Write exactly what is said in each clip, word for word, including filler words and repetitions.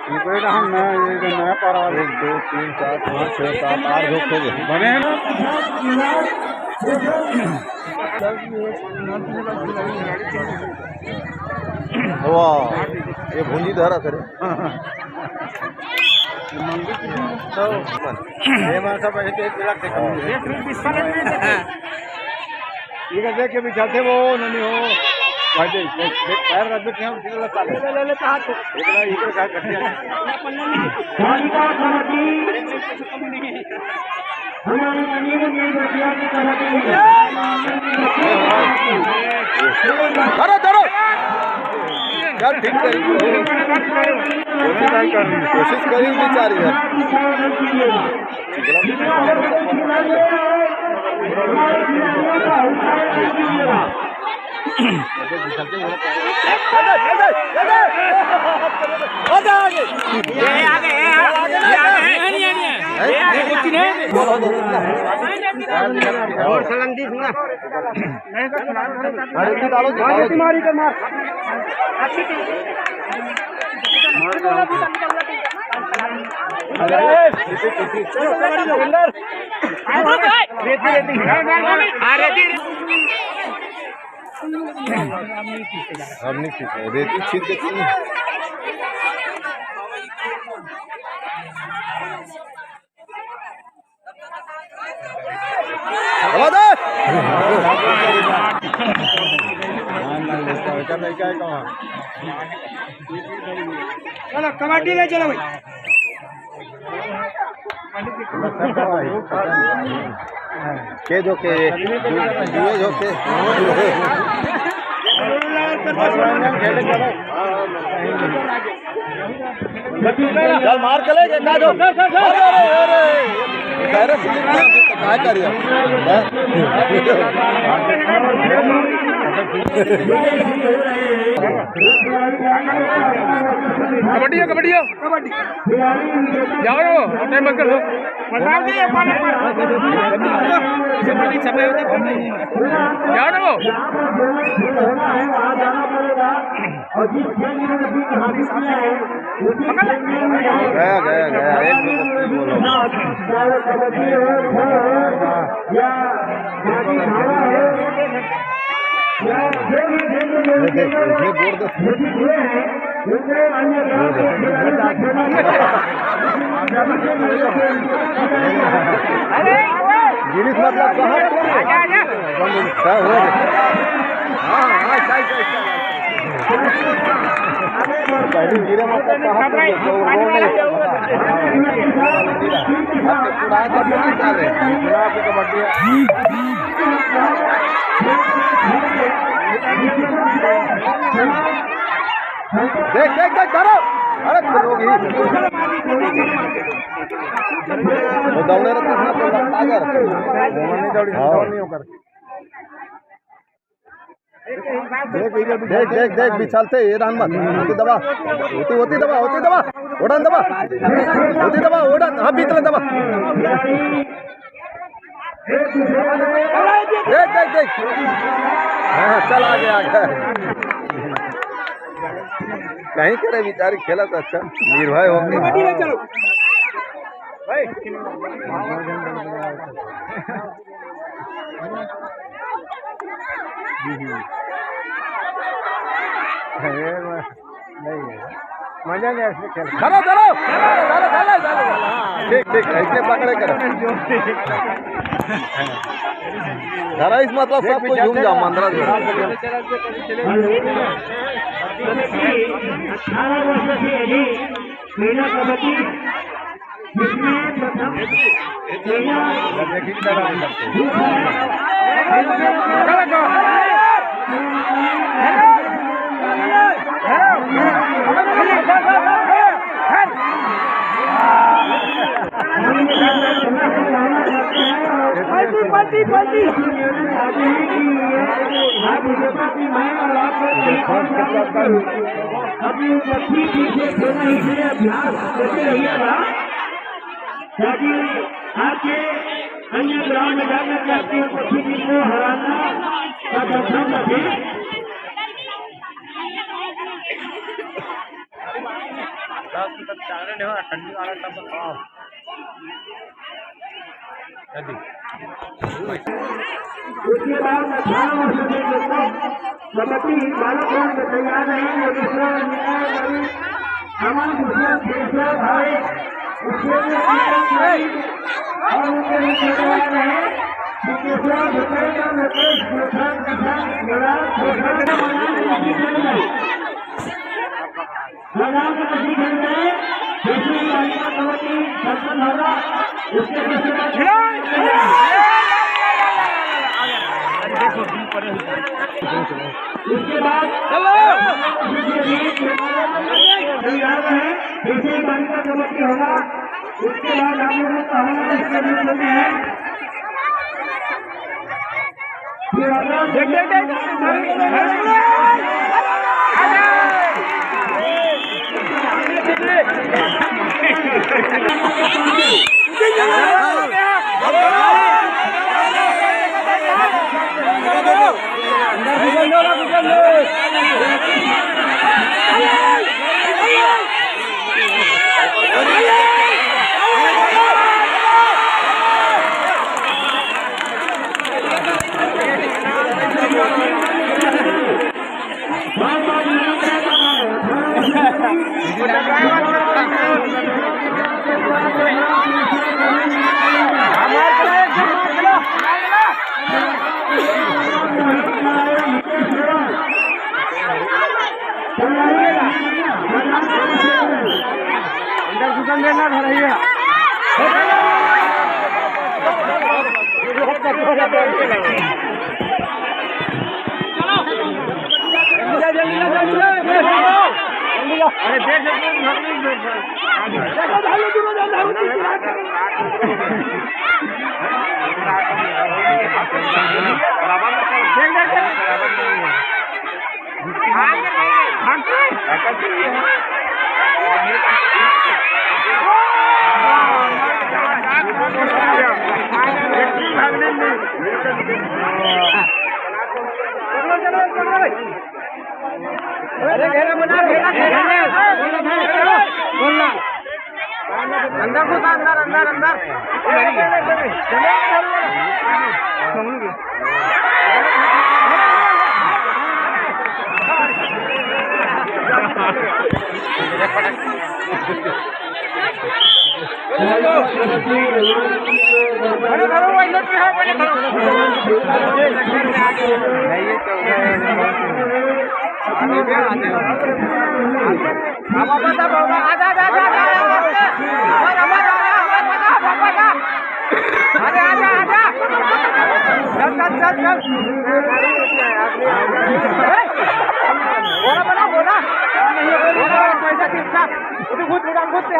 इनके हम नया, ये जो नया पारा वाले। एक, दो, तीन, चार, पाँच, छः, सात, आठ झोंक हो गए। बने हैं ना? वाह, ये भूंजी धरा करे। ये मन सब ऐसे एक लाख से कम नहीं है। ये देख के भी जाते वो नहीं हो। भाई देख, देख, देख, पैर रख देते हैं, उसी को लगा ले, ले, ले, ले, हाथ। इधर, इधर का कर दिया। धरो, धरो। चल, ठीक करी। कोशिश करी, कोशिश करी बेचारी है। और सलंदी सुना। अरे, डालो, डालो। मारी कर मार। अरे, रेती, रेती। अरे, रेती। अब नहीं खींच रहे, रेती छीन के छीन। आवाज है? चलो, कबड्डी ले चलो भाई। के जो के, दु-, दुए जो के। चल मार के ले, का जो? अरे, अरे, अरे। अरे, पुलिस में तो काय करिया? हैं? कबड्डी हो, कबड्डी हो। जाओ रे वो, टाइम मत करो। बताओ जी, ये पानी पर। जाओ रे वो। गया, गया, गया। एक मिनट बोलो। ये देख, इसने जोर दे। गिरीश मतलब कहाँ? हाँ, हो गया। हाँ, हाँ, सही, सही, सही। पहले गिरे मतलब कहाँ पे गिरे? तो वो नहीं पता। आपके पुराने कबड्डी निकाले। पुराने कबड्डी। देख, देख, देख, धरो। अरे, तो लोग ही। वो दौड़े रहते हैं, तो लगता है। वो नहीं दौड़ी, हाँ। दौड़ नहीं होकर। देख, देख, देख, बिछालते, ये रहन मत। होती दबा। होती, होती दबा, होती दबा। ओढ़न दबा। होती दबा, ओढ़न। हाँ, बीच में दबा। देख, देख, देख। हाँ, चल, आ गया, आ गया। कहीं करे बेचारी खेला तो अच्छा, निर्भय हो गया। अरे वाह, नहीं है। मजा नहीं इसमें खेल। धरो, धरो। धरो, धरो, धरो, धरो। हाँ, ठीक, ठीक, ऐसे पकड़े करो। धरा इस मतलब सब कोई झूम जाओ, मंदरा झूम। अठारह वर्ष से अधिक महिला कबड्डी, जिसमें प्रथम महिला ताकि आपके अन्य ग्राउंड में जाकर के आपकी उपस्थिति को हराना का दर्शन रखें। दस रुपये चावल नहीं हो, ठंडी वाला सब खाओ। उसके बाद अठारह वर्ष से ऊपर कबड्डी बालक वर्ग में तैयार नहीं, ये दूसरा निर्णय कभी हमारे दूसरे तीसरे भाई उसके लिए टीचर भाई और उनके लिए तैयार नहीं, कि दूसरा भूपेंद्र मुकेश प्रसाद प्रसाद युवराज प्रसाद मैदान में मौजूद हैं। दूसरी बालिका कबड्डी छप्पन धारा, उसके पीछे उसके बाद तैयार है, दूसरी बालिका कबड्डी होगा, उसके बाद आप लोगों को हवाला करने हैं। देख, देख, देख। अंदर घुसन देना, घर है। अरे देख, बराबर। अरे घेरा बना, घेरा, घेरा। बोलना। अंदर घुसा, अंदर, अंदर, अंदर। अरे धरो भाई, नेट में है, पहले धरो। अब वापस आ, बाबा, आजा, आजा, आजा, आजा। अरे, आजा, आजा। चल, चल, चल, चल। बोला, बोला, बोला। बोला, पैसा कितना? तू खुद निकाल, खुद से।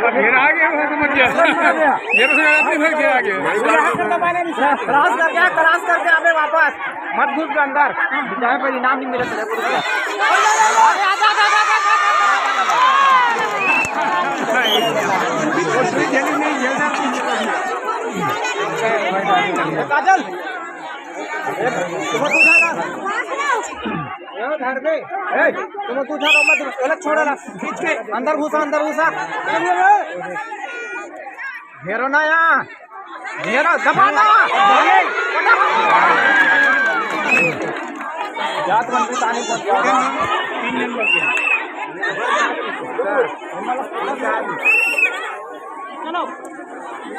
घेरा आ गया, वो समझ गया। घेरा से ज्यादा नहीं, घेरा आ गया। क्रॉस कर गया, क्रॉस करके अबे वापस। मत घुस के अंदर, चाहे पर इनाम नहीं मिले तेरे को। काजल, तुम तू उठा ना। ए, धर दे। ए, तुम तू उठा, मत, गलत छोड़ा ना। खींच के अंदर घुसा, अंदर घुसा। घेरो ना यहाँ। घेरो, दबा ना। जात बन के तानी पहुंच गया। तीन नंबर के।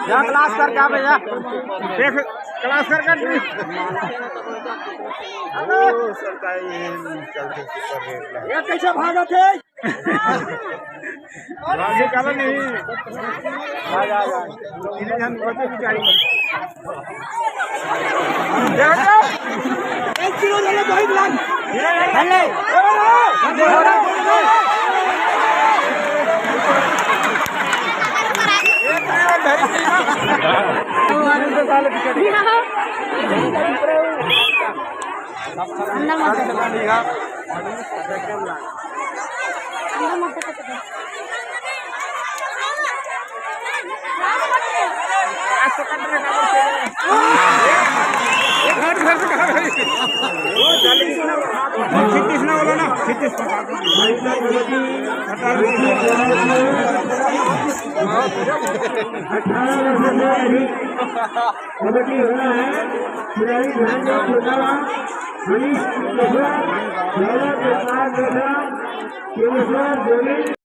जा क्लास करके आ भैया। देख, क्लास करके। ओ, सरकारी चलते सुपर रेट ला। ये कैसे भागत है? भागे काला नहीं। आ जा, आ जा। इन्हें हम बचे बिचारी। एक किलो ले ले, दो ही ग्लास। ले ले। अंदर मत। अंदर मत। छत्तीस ना बोला ना, छत्तीस। अठारह वर्ष से अधिक कबड्डी हो रहा है। खिलाड़ी ध्यान दो, छोटा मनीष मिश्रा, भैरव प्रसाद मिश्रा, केशवर देवी।